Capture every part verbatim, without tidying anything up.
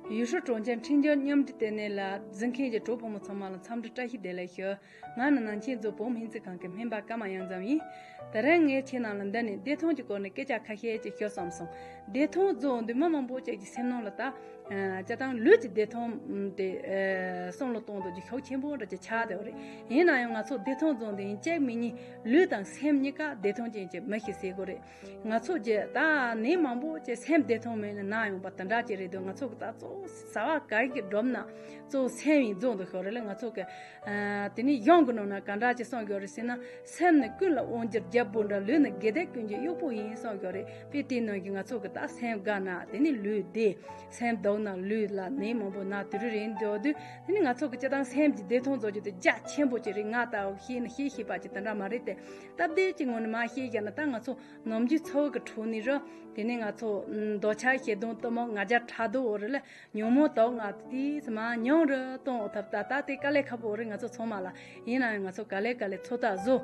ཡུས་ཧྲུའུ་གྲོང་ཁྱེར་འཕྲིན་སྦྱོར་མཉམ་འབྲེལ་ལྟེ་གནས་ལ་གཟིགས་མཁན་གྱི་གྲོགས་པོ་མོ་ཚང་མ་ལ་འཚམས་འདྲི་བཀྲ་ཤིས་བདེ་ལེགས་ཞུ། ང་ནི་ནང་ཆེན་རྫོང་བོད་མི་ཚེ་ཁང་གི་སྨན་པ་ཀརྨ་གཡང་འཛོམས་ཡིན། དེ་རིང་ངས་ཁྱེད་རྣམས་ལ་འདི་ནས་བདེ་ཐང་གི་སྐོར་ནས་སྐད་ཆ་ཁ་ཤས་ཅིག་ཤོད་བསམ་སོང་། བདེ་ཐང་རྫོགས་འདུག་མི་མང་པོ་ཅིག་གི་སེམས་ནང་ལ་ད། ཨ་སྤྱིར་བཏང་ལུས་ཀྱི་བདེ་ཐང་དེ་ཨ་བསམ་བློ་གཏོང་དགོས་ཀྱི་ཤུགས་ཆེན་པོ་འདྲ་ཅིག་ཆགས་བསྡད་པ་རེད། ཡིན་ན་ཡང་ང་ཚོ་བདེ་ཐང་རྫོགས་འདུག་ཡིན་གཅིག་མིན་གཉིས་ལུས་དང་སེམས་གཉིས་ཀ་བདེ་ཐང་ཅན་གྱི་མི་ཞིག་བྱེད་དགོས་རེད། ང་ཚོ་གྱི་ད་ནད་མང་པོ་ཅིག་སེམས་བདེ་ཐང་མེད་ན་ན་ཡོང་པ་དེ་འདྲ་ཅིག་རེད་འདུག་ང་ཚོ་གི་ད་གཙོ་བོ་ཟ་བ་ག་གི་སྒྲོམ་ན་གཙོ་བོ་སེམས་ཡིན་རྫོགས་འདུག་ཤོག་རེད་ལ། ང་ཚོ་གི་ཨ་དེ་ནས་གཞུང་གི་ནང་ན་ག་འདྲ་ཅིག་གསུངས་ཡོད་རེད་ཟེར་ན། སེམས་ནི་ཀུན་ལ་དབང་བསྒྱུར་རྒྱལ་པོ་འདྲ། ལུས་ནི་དགེ་སྡིག་ཀུན་གྱི་གཡོག་པོ་ཡིན་གསུངས་ཡོད་རེད། དཔེ་དེ་ནང་གི་ང་ཚོ་གི་ད་སེམས་དགའ་ན་དེ་ནས་ལུས་བདེ། སེམས་སྡུག་ན་ལུས་ལ་ནད་མང་པོ་ན་དེ་རུ་རེད་འདུག་དུས་དེ་ནས་ང་ཚོ་གི་སྤྱིར་བཏང་སེམས་ཀྱི་བདེ་ཐང་རྫོགས་རྒྱུ་དེ་རྒྱ་ཆེན་པོ་ཅིག་རེད། ང་ལྟ་བུ་ཤེས་ནི་ཤེས་ཤེས་པ་ཅིག་དེ་འདྲ་མ་རེད་དེ། སྟབས་བདེ་ཅིག་ངོ་ནས་མ་ཤེས་ཀྱང་ན་ད་ང་ཚོ་ནམ་རྒྱུན་འཚོ་བ་གི་ཁྲོད་ནས་རུ་དེ་ནས་ང་ཚོ་ཨམ་རྡོ་ཆས་ཤེལ་སྡོང་གཏུམ་མོ་ང་རྒྱལ་ཕྲག་དོག་འོ་རེད་ལ། ཉོན་མོངས་དོགས་ང་དེ་ཙམ་མ་ཉུང་རུ་གཏོང་འོ་ཐབས་ད་ལྟ་དེ་དཀའ་ལས་ཁག་པོ་རེད་ང་ཚོ་ཚང་མ་ལ། ཡིན་ན་ཡང་ང་ཚོ་ག་ལེ་ག་ལེ་ཚོད་ལྟ་བཟོ།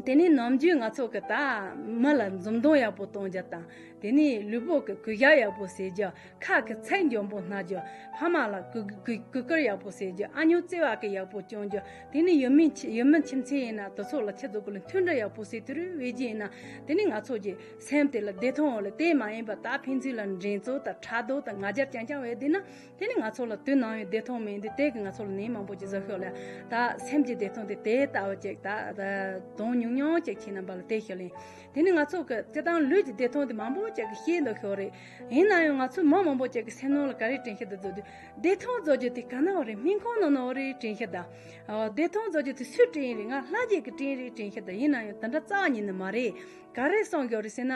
དེ་ནས་ནམ་རྒྱུན་ང་ཚོ་གི་ད་མི་ལ་འཛུམ་མདངས་ཡག་པོ་གཏོང་རྒྱུ་དང་། དེ་ནས་ལུས་པོ་གི་གུས་ཞབས་ཡག་པོ་བྱེད་རྒྱུ། ཁ་གི་ཚིག་འཇམ་པོ་སྨྲ་རྒྱུ། ཕ་མ་ལ་གུས་གུས་གུས་བཀུར་ཡག་པོ་བྱེད་རྒྱུ། ཨ་ཉོ་བརྩེ་བ་གི་ཡག་པོ་སྐྱོང་རྒྱུ། དེ་ནས་ཡུལ་མི་ཁྱི་ཡུལ་མི་ཁྱིམ་མཚེས་ཡིན་ན་དེ་ཚོ་ལ་ཁྱེད་ཚོ་གུ་ལ་མཐུན་སྒྲིལ་ཡག་པོ་བྱེད་དུ་རུ་བས་རྒྱུ་ཡིན་ན། དེ་ནས་ང་ཚོ་གི་སེམས་དེ་ལ་བདེ་ཐང་འོག་ལ་དེ་མ་ཡིན་པ་ད་ཕན་ཚུན་ལ་འགྲན་རྩོད་དང་ཕྲག་དོག་དང་ང་རྒྱལ་རྐྱང་རྐྱང་བས་བསྡད་ན། དེ་ནི་ང་ཚོ་ལ་དུས་ནམ་ཡང་བདེ་ཐང་མེད་འདི་དེ་གི་ང་ཚོ་ལ་ནད་མང་པོ་ཅིག་བཟོ་ཤོག་ལ། ད་སེམས་ཀྱི་བདེ་ཐང་དེ་དེ་ལྟ་བུ་ཅིག་ད་ད་དོན་ཉུང་ཉུང་ཅིག་ཁྱེད་རྣམ་པ་ལ་དེ་ཤོད་ལེན། དེ་ནི་ང་ཚོ་གི་སྤྱིར་བཏང་ལུས་ཀྱི་བདེ་ཐང་དེ་མང་པོ་ཅིག་གི་ཤེས་འདུག་ཤོག་རེད། ཡིན་ན་ཡང་ང་ཚོ་མི་མང་པོ་ཅིག་གི་སེམས་ནང་ལ་ག་རེ་དྲན་ཤེས་འདུག་བཟོ་དུས་བདེ་ཐང་བཟོ་རྒྱུ་དེ་ག་ན་བ་རེད། སྨན་ཁང་ནང་ན་བ་རེད་དྲན་ཤེས་ད། བདེ་ཐང་བཟོ་རྒྱུ་དེ་སུས་དྲན་རེད། ང་ལྷ་རྗེ་གི་དྲན་རེད་དྲན་ཤེས་ད། ཡིན་ན་ཡང་དེ་འདྲ་རྩ་བ་ཉིད་ནས་མ་རེད། ག་རེ་གསུངས་ཡོད་རེད་ཟེར་ན།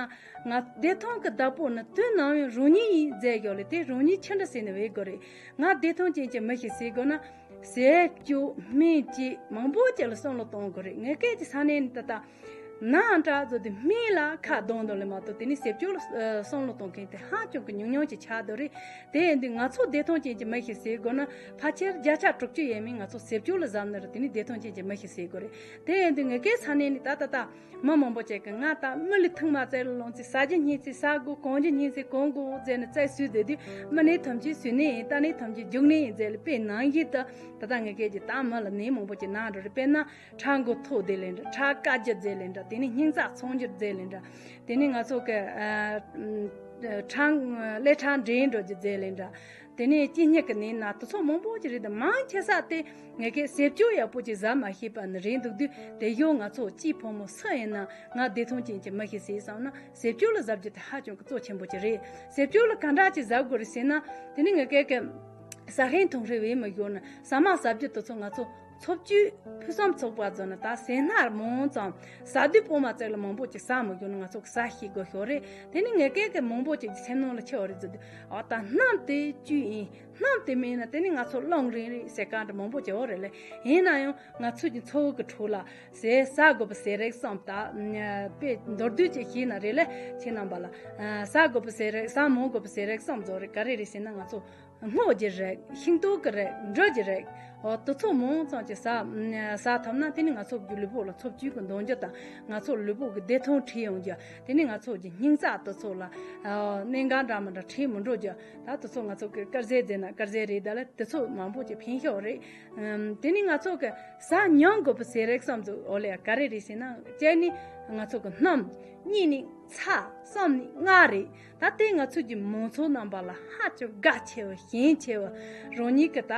ང་བདེ་ཐང་གི་བདག་པོ་ནི་དུས་ནམ་ཡང་རང་ཉིད་ཡིན་ཟེར་ཡོད་ལེ། དེ་རང་ཉིད་ཆི་འདྲ་ཟེར་ནས་བས་དགོས་རེད། ང་བདེ་ཐང་ཅན་གྱི་མི་ཞིག་ཟེར་དགོས་ན། ཟས་སྤྱོད་སྨན་བཅས་མང་པོ་ཅིག་ལ་བསམ་བློ་གཏོང་དགོས་རེད། ངས་སྐད་ཀྱི་ས་གནས་ནི་ད་ལྟ་ནང་འདྲ་བཟོ་དུས་སྨན་ལ་ཁ་གདངས་འདོད་ལེ་མ་གཏོགས་དེ་ནི་ཟས་སྤྱོད་ལ་ཨ་བསམ་བློ་གཏོང་མཁན་དེ་ཧ་ཅང་གི་ཉུང་ཉུང་ཅིག་ཆགས་འདུག་རེད། དེ་ཡིན་དུས་ང་ཚོ་བདེ་ཐང་ཅན་གྱི་མི་ཞིག་ཟེར་དགོས་ན་ཕལ་ཆེར་བརྒྱ་ཆ་དྲུག་ཅུ་ཡས་མས་ང་ཚོ་ཟས་སྤྱོད་ལ་གཟབ་ནི་རེད། དེ་ནི་བདེ་ཐང་ཅན་གྱི་མི་ཞིག་ཟེར་དགོས་རེད། དེ་ཡིན་དུས་ངས་སྐད་ས་གནས་ནི་ད་ད་ད། མི་མང་པོ་ཅིག་གིས་ང་ད་མི་ལུས་ཐོག་མ་བཙལ་ལ་ལོང་ཚེ་ཟ་རྒྱུ་རྙེད་ཚེ་ཟ་དགོས། གོན་རྒྱུ་རྙེད་ཚེ་གོན་དགོས་ཟེར་ནས་བཙལ་སུས་བསྡད་དུས་མི་ནི་ཐམས་ཅད་སུས་ནས་ཡིན། ད་ནི་ཐམས་ཅད་རྒྱུག་ནས་ཡིན་ཟེར་ལ། དཔེ་ནང་བཞིན་དུ་ད་ལྟ་ངས་སྐད་ཀྱི་ད་མི་ལ་ནད་མང་པོ་ཅིག་ན་འགྲོ་རེད། དཔེར་ན་ཁྲག་མགོ་མཐོ་བསྡད་ལེ་འདྲ། ཁྲག་དཀའ་རྒྱུ་མཛད་ལེ་འདྲ། དེ་ནས་སྙིང་རྩ་ཚང་རྒྱུ་མཛད་ལེ་འདྲ། དེ་ནས་ང་ཚོ་གི་ཨ་ཁྲག་ཀླད་ཁྲག་འདྲེས་འགྲོ་རྒྱུ་མཛད་ལེ་འདྲ། དེ་ནས་གཅིན་སྙི་གི་ནད་ན་དེ་ཚོ་མང་པོ་ཅིག་རེད། དེ་མང་ཆེ་ས་དེ་ངས་ཀའི་ཟས་སྤྱོད་ཡག་པོ་ཅིག་ཟ་མ་ཤེས་པ་ནི་རེད་འདུག་དུས། དེ་ཡང་ང་ཚོ་སྐྱེས་ཕོ་མོ་སུ་ཡིན་ན་ང་བདེ་ཐང་ཅན་གྱི་མི་ཞིག་བྱེད་བསམ་ན་ཟས་སྤྱོད་ལ་གཟབ་རྒྱུ་དེ་ཧ་ཅང་གི་གཙོ་ཆེན་པོ་ཅིག་རེད། ཟས་སྤྱོད་ལ་ག་འདྲ་ཅིག་གཟབ་དགོས་རེད་ཟེར་ན། དེ་ནི་ངས་ཀའི་གི་ཟ་ཧྲན་ཐུང་ཧྲན་བས་མི་ཡོང་ན་ཟ་མ་ཟ་རྒྱུ་དེ་ཚོ་ང་ཚོ་འཚོ་བཅུད་ཕུན་སུམ་ཚོགས་པ་བཟོ་ན་ད་ཟས་སྣ་མང་ཙམ་ཟ་དུས་སྤོ་མ་བཙལ་ལ་མང་པོ་ཅིག་ཟ་མི་དགོས་ན་ང་ཚོ་གི་ཟ་ཤེས་དགོས་ཤོག་རེད། དེ་ནི་ངས་སྐད་ཀྱི་མང་པོ་ཅིག་སེམས་ནང་ལ་ཆེ་བ་རེད་ཟེར་དུས། ཨ་ད་སྣུམ་དེ་བཅུད་ཡིན། སྣུམ་དེ་མེད་ན་དེ་ནི་ང་ཚོ་རླུང་རིང་རེད་ཟེར་ག་འདྲ་མང་པོ་ཅིག་ཡོད་རེད་ལེ། ཡིན་ན་ཡང་ང་ཚོ་གི་འཚོ་བ་གི་ཁྲོད་ལ་ཟས་ཟ་དགོས་པ་ཟས་རིགས་གསུམ་ད་དཔེ་མདོར་བསྡུས་ཅིག་བཤད་ན་རེད་ལེ། ཁྱེད་རྣམ་པ་ལ་ཟ་དགོས་པ་ཟས་རིགས་ཟ་མི་དགོས་པ་ཟས་རིགས་གསུམ་བཟོ་རེད། ག་རེ་རེད་ཟེར་ན་ང་ཚོ། སྔོ་གི་རིགས། ཤིང་ཏོག་གི་རིགས། འབྲུ་གི་རིགས། འོ་དེ་ཚོ་མང་ཙམ་ཅིག་ཟ་ཟ་ཐུབ་ན་དེ་ནི་ང་ཚོ་གི་ལུས་པོ་ལ་འཚོ་བཅུད་ཀྱི་འདང་རྒྱུ་དང་ང་ཚོ་ལུས་པོ་གི་བདེ་ཐང་ཁྲིད་ཡོང་རྒྱུ། དེ་ནི་ང་ཚོ་གི་སྙིང་རྩ་དེ་ཚོ་ལ་ཨ་གནད་འགག་འདྲ་མི་འདྲ་འཕྲད་མི་འགྲོ་རྒྱུ། ད་དེ་ཚོ་ང་ཚོ་གི་དཀར་ཟས་བཟས་ན་དཀར་ཟས་རེད། ད་ལ་དེ་ཚོ་མང་པོ་ཅིག་ཕན་ཤོག་རེད། ཨམ་དེ་ནི་ང་ཚོ་གི་ཟ་མྱོང་དགོས་པའི་ཟས་རིགས་གསུམ་ཚོ་འོ་ལེ་ག་རེ་རེད་ཟེར་ན། གཅིག་ནི་ང་ཚོ་གི་སྣུམ། གཉིས་ནི། ཚྭ། གསུམ་ནི་མངར་རེད། ད་ལྟའི་ང་ཚོ་གི་མང་ཚོགས་རྣམ་པ་ལ་ཧ་ཅང་དགའ་ཆེ་བ་ཞེན་ཆེ་བ། རང་ཉིད་ཀྱི་ད་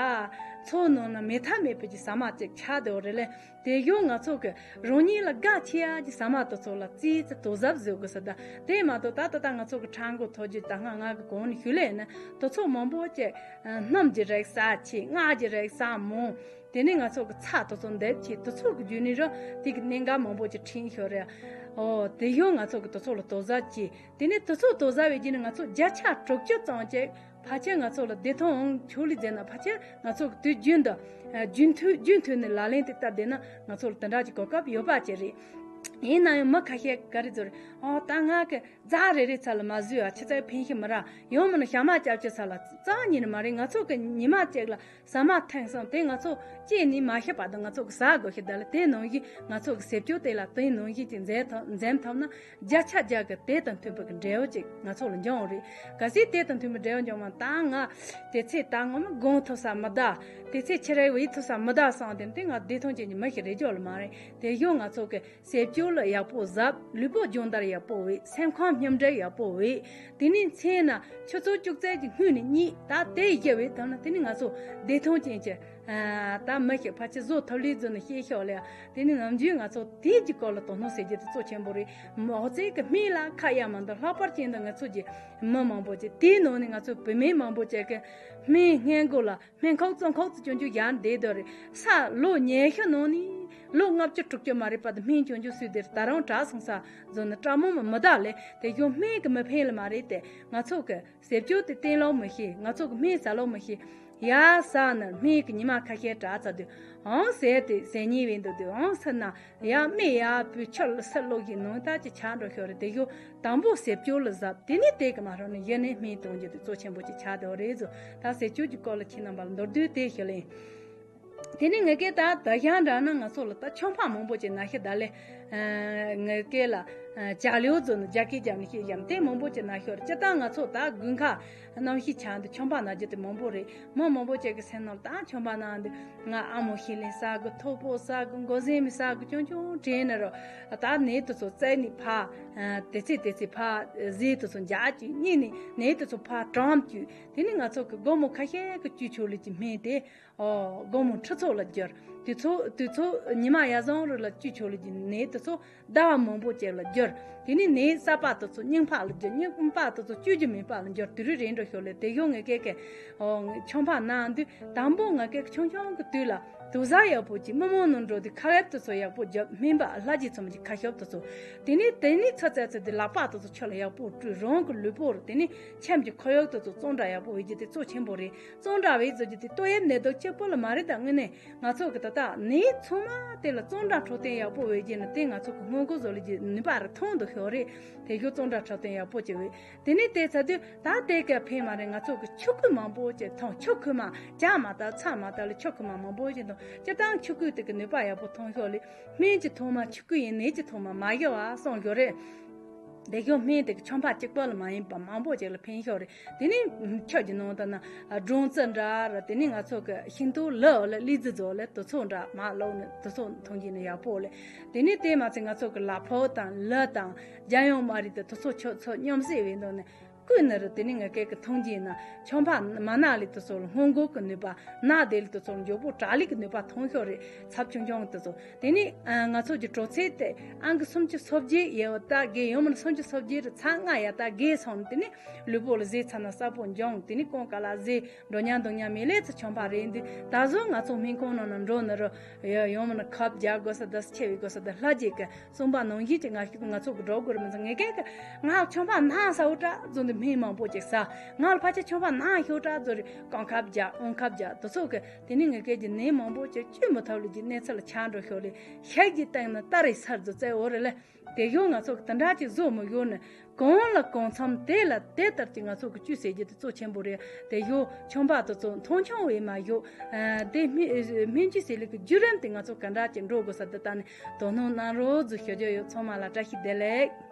འཚོ་ནང་ན་མེད་ཐབས་མེད་པའི་གི་ཟ་མ་ཅིག་ཆགས་བསྡད་པ་རེད་ལེ། དེ་ཡང་ང་ཚོ་གི་རང་ཉིད་ལ་དགའ་ཆེ་ཡ་གི་ཟ་མ་དེ་ཚོ་ལ་རྩིས་རྩིས་དོ་གཟབ་བཟོ་དགོས་ས། ད་དེ་མ་གཏོགས་ད་ད་ལྟ་ང་ཚོ་གི་ཁྲག་མགོ་མཐོ་རྒྱུ་ད་སྔ་ང་གི་གོང་ནས་ཞུས་ལེ་ཡིན་ན་དེ་ཚོ་མང་པོ་ཅིག་སྣུམ་གྱི་རིགས་ཟ་ཆེ། མངར་གྱི་རིགས་ཟ་མང་། དེ་ནས་ང་ཚོ་གི་ཚྭ་དེ་ཚོ་འདེབས་ཀྱི་དེ་ཚོ་གི་བརྒྱུད་ནས་ར་དེ་གི་གནད་འགག་མང་པོ་ཅིག་འཕྲད་ཤོར་རེད། ཨོ་དེ་ཡང་ང་ཚོ་གི་དེ་ཚོ་ལ་དོ་གཟབ་བྱས། དེ་ནས་དེ་ཚོ་དོ་གཟབ་བྱས་རྗེས་ནས་ང་ཚོ་བརྒྱ་ཆ་དྲུག་ཅུ་ཙམ་ཅིག་ཕལ་ཆེར་ང་ཚོ་ལ་བདེ་ཐང་ཆོག་ལེ་མཛད་ན་ཕལ་ཆེར་ང་ཚོ་གི་དུས་རྒྱུན་དུ་རྒྱུན་མཐུད་རྒྱུན་མཐུད་ནས་ལག་ལེན་དེ་བསྟར་བསྡད་ན་ང་ཚོ་ལ་དེ་འདྲ་ཅིག་གོ་སྐབས་ཡོད་པ་ཅིག་རེད། ཡིན་ན་ཡང་མི་ཁ་ཤས་ག་རེ་ཟེར། ཨོ་ད་ང་གི་རྫ་རེ་རེ་ཚ་ལ་མ་ཟོས་ཨ། ཆུ་ཚོད་ཕན་ཤི་མི་ར་ཡང་མིན་ན་ཞག་མ་བཅབ་ཆུ་ཚ་ལ་རྩ་ཉིད་ནས་མ་རེད། ང་ཚོ་གི་ཉི་མ་གཅིག་ལ་ཟ་མ་ཐེངས་གསུམ་དེ་ང་ཚོ་སྐྱེས་ནས་མ་ཤི་བར་དུ་ང་ཚོ་གི་ཟ་དགོས་ཤི། ད་ལ་དེ་ནང་བཞིན་ང་ཚོ་གི་ཟས་སྤྱོད་དེ་ལ་དེ་ནང་བཞིན་གྱི་འཛེམ་ཐུབ་འཛེམ་ཐུབ་ན། བརྒྱ་ཆ་བརྒྱ་གི་དེ་དང་མཐུན་པའི་གི་འབྲས་བུ་ཅིག་ང་ཚོ་ལ་འབྱུང་བ་རེད། གལ་སྲིད་དེ་དང་མཐུན་པའི་འབྲས་བུ་འབྱུང་བ་ད་ང་དེ་ཚེ་ད་ངོ་མ་སྒོམ་ཐུབ་ས་མི་གདའ། དེ་ཚེ་ཁྱི་རེ་བའི་ཐུབ་ས་མི་གདའ་བསམ་དེ་དེ་ང་བདེ་ཐང་ཅན་གྱི་མི་ཞིག་རེད་ཆོག་ལ་མ་རེད། དེ་བཞིན་ང་ཚོ་གི་ཟས་སྤྱོད་ལ་ཡག་པོ་གཟབ། ལུས་པོ་སྦྱོང་བརྡར་ཡག་པོ་བྱེད། སེམས་ཁམས་མཉམ་འབྲེལ་ཡག་པོ་བྱེད། དེ་ནས་མཚན་ན་ཆུ་ཚོད་བཅུ་གཅིག་གི་སྔོན་ནས་གཉིད་ད་དེ་བཞི་བྱེད་ཐུབ་ན་དེ་ནས་ང་ཚོ་བདེ་ཐང་ཅན་གྱི་ཨ་ད་མི་ཞིག་ཕལ་ཆེར་བཟོ་ཐུབ་ལེ་བཟོ་ནས་ཤེས་ཤོག་ལ། དེ་ནི་ནམ་རྒྱུན་ང་ཚོ་དེའི་གི་སྐོར་ལ་དོ་སྣང་བྱེད་རྒྱུ་དེ་གཙོ་ཆེན་པོ་རེད། མོག་རྩེ་གི་སྨན་ལ་ཁ་གཡར་མ་འདུག་ལྷག་པར་ཅན་དུ་ང་ཚོ་གི་མི་མང་པོ་ཅིག་དེའི་ནང་ནས་ང་ཚོ་བུད་མེད་མང་པོ་ཅིག་གི་སྨན་སྔས་མགོ་ལ་སྨན་ཁང་བཙོན་ཁང་དུ་སྐྱོན་བཅུག་ཡར་འདེད་དོ་རེད། ས་ལོ་ཉི་ཤུ་ནང་ནས་ལོ་ལྔ་བཅུ་དྲུག་ཅུ་མ་རེད་པ་དུ་སྨན་སྐྱོན་བཅུག་སུས་དེར་ད་རང་དྲག་སོང་ས་བཟོ་ནི་དྲག་མོ་མི་མི་གདའ་ལེ། དེ་གཞུང་སྨན་གི་མི་ཕན་ལ་མ་རེད་དེ་ང་ཚོ་གི་ཟས་སྤྱོད་དེ་བསྟེན་ལོག་མི་ཤེས། ང་ཚོ་གི་སྨན་ཟ་ལོག་མི་ཤེས། ཡ་ཟ་ནི་སྨན་གི་ཉི་མ་ཁ་ཤས་དྲག་ཚར་དུས་ཨང་ཟས་དེ་ཟས་ཉེས་བས་འདུག་དུས་ཨང་ཟེར་ན་ཡ་སྨན་ཡ་བུ་ཆུ་ལ་སི་ལོག་གི་ནང་ལྟར་གྱི་ཆགས་འགྲོ་ཤོར་རེད། དེ་གཞུང་དང་པོ་ཟས་སྤྱོད་ལ་གཟབ། དེ་ནས་དེ་གི་མ་རོ་ནི་གཞི་ནས་སྨན་གཏོང་རྒྱུ་དེ་གཙོ་ཆེན་པོ་ཅིག་ཆགས་འདུག་རེད་ཟོ། ད་ཟས་སྤྱོད་ཀྱི་སྐོར་ལ་ཁྱེད་རྣམ་པ་ལ་མདོར་བསྡུས་དེ་ཞུ་ལེ། དེ་ནས་ངེད་ཀས་ད་ད་ཞང་འདྲ་ན་ང་ཚོ་ལ་ད་ཆམ་པ་མང་པོ་ཅིག་ན་ཤི་ད་ལེ། ངེད་ཀས་ལ་ཅ་ལིའུ་ཚོ་ནི་རྒྱ་སྐད་རྒྱབ་ནས་ཤེས་ཡམ་དེ་མང་པོ་ཅིག་ན་ཤོར་སྤྱི་བཏང་ང་ཚོ་ད་དགུན་ཁ་གནམ་གཤིས་ཆགས་འདུག་ཆམ་པ་ན་རྒྱུ་དེ་མང་པོ་རེད། མི་མང་པོ་ཅིག་གི་སེམས་ནང་ད་ཆམ་པ་ན་འདུག་ང་ཨ་མོ་ཤི་ལེན་ཟ་དགོས། ཐོ་ཕོ་ཟ་དགོས། མགོ་ཟན་མི་ཟ་དགོས། ཅུང་ཅུང་དྲན་ནི་རོ། ད་ནད་དེ་ཚོ་བཙལ་ནས་ཕ། དེ་ཚེ་དེ་ཚེ་ཕ་ཟས་དེ་ཚོ་འཇག་ཅིག་གཉིད་ནས་ནད་དེ་ཚོ་ཕ་གྲམ་བཅུག་དེ་ནི་ང་ཚོ་གི་སྒོར་མོ་ཁ་ཤས་ཀྱི་བཅུད་ཆོག་ལེ་གྱི་སྨན་དེ། ཨོ། སྒོར་མོ་ཁྲི་ཚོ་ལ་བསྒྱུར། དུས་ཚོད་དུས་ཚོད་ཉི་མ་ཡ་བཟང་རུ་ལ་བཅུད་ཆོག་ལེ་གྱི་ནད་དེ་ཚོ་ཟླ་བ་མང་པོ་ཅིག་ལ་བསྒྱུར། དེ་ནས་ནད་གསར་པ་དེ་ཚོ་རྙིང་པ་ལ་བསྒྱུར། རྙིང་པ་དེ་ཚོ་བཅོས་རྒྱུ་མེད་པ་ལ་བསྒྱུར། དེ་རུ་རན་འགྲོ་ཤོར་ལེ། དེ་གཞུང་ངེད་ཀས་ཀྱི་ཨོ་ཆམ་པ་ན་འདུག་དང་པོ་ང་ཀའི་ཆུང་ཆུང་གི་དུས་ལ་དུག་གཟར་ཡག་པོ་གྱིས་མི་མང་ནང་འགྲོ་དུས་ཁ་ཡབ་དེ་ཚོ་ཡག་པོ་རྒྱབ། སྨན་པ་ལྷ་རྗེ་ཚོམ་གྱི་ཁ་ཤོབ་དེ་ཚོ། དེ་ནས་དེ་ནས་ཚ་ཚ་ཚ་དེ་ལག་པ་དེ་ཚོ་ཆུ་ལ་ཡག་པོ་བཀྲུས། རང་གི་ལུས་པོར་དེ་ནས་ཆམ་གྱི་ཁ་ཡོག་དེ་ཚོ་གཙང་སྦྲ་ཡག་པོ་བྱེད་རྒྱུ་དེ་གཙོ་ཆེན་པོ་རེད། གཙང་སྦྲ་བྱེད་བཟོ་རྒྱུ་དེ་ཏོག་དབྱིབས་ནད་དུག་གཅིག་པོ་ལ་མ་རེད། ད་དངོས་གནས་ང་ཚོ་གི་ད་ལྟ་ནད་ཚང་མ་དེ་ལ་གཙང་སྦྲ་འཕྲོད་བསྟེན་ཡག་པོ་བྱེད་རྒྱུ་ནི་དེ་ང་ཚོ་གི་སྔོན་འགོག་བཟོ་ལས་ཀྱི་ནུས་པ་རེ་ཐོན་འདུག་ཤོག་རེད། དེ་གཞུག་གཙང་སྦྲ་འཕྲོད་བསྟེན་ཡག་པོ་བྱེད་འོས། དེ་ནས་དེ་ཚ་དུས་ད་དེ་ག་ཕན་མ་རེད། ང་ཚོ་གི་ཆུ་ཁོལ་མང་པོ་ཅིག་འཐུང་། ཆུ་ཁོལ་མ་ཇ་མ་ལྟ་ཚྭ་མ་ལྟ་ལ་ཆུ་ཁོལ་མ་མང་པོ་ཅིག་འཐུང་། སྤྱིར་བཏང་ཆུ་ཁོལ་དེ་གི་ནུས་པ་ཡག་པོ་ཐོན་ཤོག་ལེ། སྨན་གྱི་ཐོག་མ་ཆུ་ཁོལ་ཡིན། ནད་ཀྱི་ཐོག་མ་མ་ཡོད་བ་སོང་ཡོད་རེད། དེ་གཞུག་སྨན་དེ་གི་ཆམ་པ་གཅིག་པོ་ལ་མ་ཡིན་པ་མང་པོ་ཅིག་ལ་ཕན་ཤོག་རེད། དེ་ནས་ཆུ་གི་ནང་དུ་ན་སྦྲང་རྩི་འདྲ་ར། དེ་ནས་ང་ཚོ་གི་ཤིང་ཏོག་ལི་ལི་ལི་ཙི་ཙོ་ལེ་དུ་ཚོགས་འདྲ་མ་ལོག་ནས་དུ་ཚོགས་འཐུང་གི་ནི་ཡག་པོ་ལེ། དེ་ནས་དེ་མ་ཚད་ང་ཚོ་གི་ལ་ཕོག་དང་ལི་དང་རྒྱ་ཡང་མ་རིག་དེ་དུ་ཚོགས་ཆུ་ཚོགས་མཉམ་བསྲེས་བའི་ནང་ནས། སྐུད་ནི་རུ་དེ་ནི་ངེད་ཀའི་གི་ཐོན་གྱི་ན་ཆམ་པ་མ་ན་ལི་དུ་ཚོ་ལ་སྔོན་འགོག་གི་ནུས་པ། ན་དེ་ལི་དུ་ཚོ་ལ་མགྱོགས་པོ་དྲག་ལི་གི་ནུས་པ་ཐོན་ཤོག་རེད། ཚབས་ཆུང་ཆུང་དུ་ཚོ་དེ་ནི་ང་ཚོ་གི་གྲོ་ཚད་དེ་ཨང་གི་སུམ་ཅུ་སོ་བརྒྱད་ཡ་བ་ད་རྒས་ཡོང་མིན་སུམ་ཅུ་སོ་བརྒྱད་རུ་ཚ་ང་ཡ་ད་རྒས་སོང་། དེ་ནི་ལུས་པོ་ལ་ཟས་ཚ་ན་གསལ་པོ་འབྱུང་། དེ་ནི་གོང་ག་ལ་ཟས་འགྲོ་ཉམས་འདུག་ཉམས་མེད་ལས་ཚ་ཆམ་པ་རེད་འདུག་ད་གཟོད་ང་ཚོ་སྨན་ཁང་ནང་ན་འགྲོ་ནི་རུ་ཡ་ཡོང་མིན་ཁབ་རྒྱག་དགོས་ས་དེ་ཆེ་བའི་དགོས་ས་དེ་ལྷ་རྗེ་གི་གསུངས་པ་ནང་བཞིན་གྱི་ང་ང་ཚོ་གི་འགྲོ་དགོས་རེད། མི་ཚོ་ངེད་ཀའི་གི་ང་ཆམ་པ་ན་ས་འུ་དྲག་ཚོ་འདི་སྨན་མང་པོ་ཅིག་ཟ། ང་ལ་ཕལ་ཆེར་ཆམ་པ་ན་ཤོག་དྲག་ཚོ་རེད། རྐང་ཁབ་རྒྱག་རྐང་ཁབ་རྒྱག་དེ་ཚོ་གི་དེ་ནི་ངེད་ཀའི་གི་ནད་མང་པོ་ཅིག་བཅོས་མི་ཐུབ་ལུགས་ཀྱི་གནས་ཚུལ་ལ་ཆགས་འགྲོ་ཤོག་ལེ། ཤེད་ཀྱི་སྟེང་ན་སྟ་རེ་སར་ཚོ་བཙལ་འོ་རེད་ལེ། དེ་གཞུག་ང་ཚོ་གི་དེ་འདྲ་ཅིག་བཟོ་མི་ཡོང་ནི། གང་ལ་གང་འཚམ་དེ་ལ་དེ་ལྟར་གྱི་ང་ཚོ་གི་བཅོས་ཟེར་རྒྱུ་དེ་གཙོ་ཆེན་པོ་རེད། དེ་གཞུག་ཆམ་པ་དེ་ཚོ་མཐོང་ཆུང་བས་མ་གཞུག་དེ་སྨན་སྨན་བཅོས་ཟེར་ལུགས་ཀྱི་བརྒྱུད་རིམ་དེ་ང་ཚོ་ག་འདྲ་ཅིག་འགྲོ་དགོས་ས་དེ་ད་ནི་དོ་སྣང་གནང་རོགས་ཟེར་ཞུ་རྒྱུ་ཡོད། ཚང་མ་ལ་བཀྲ་ཤིས་བདེ་ལེགས།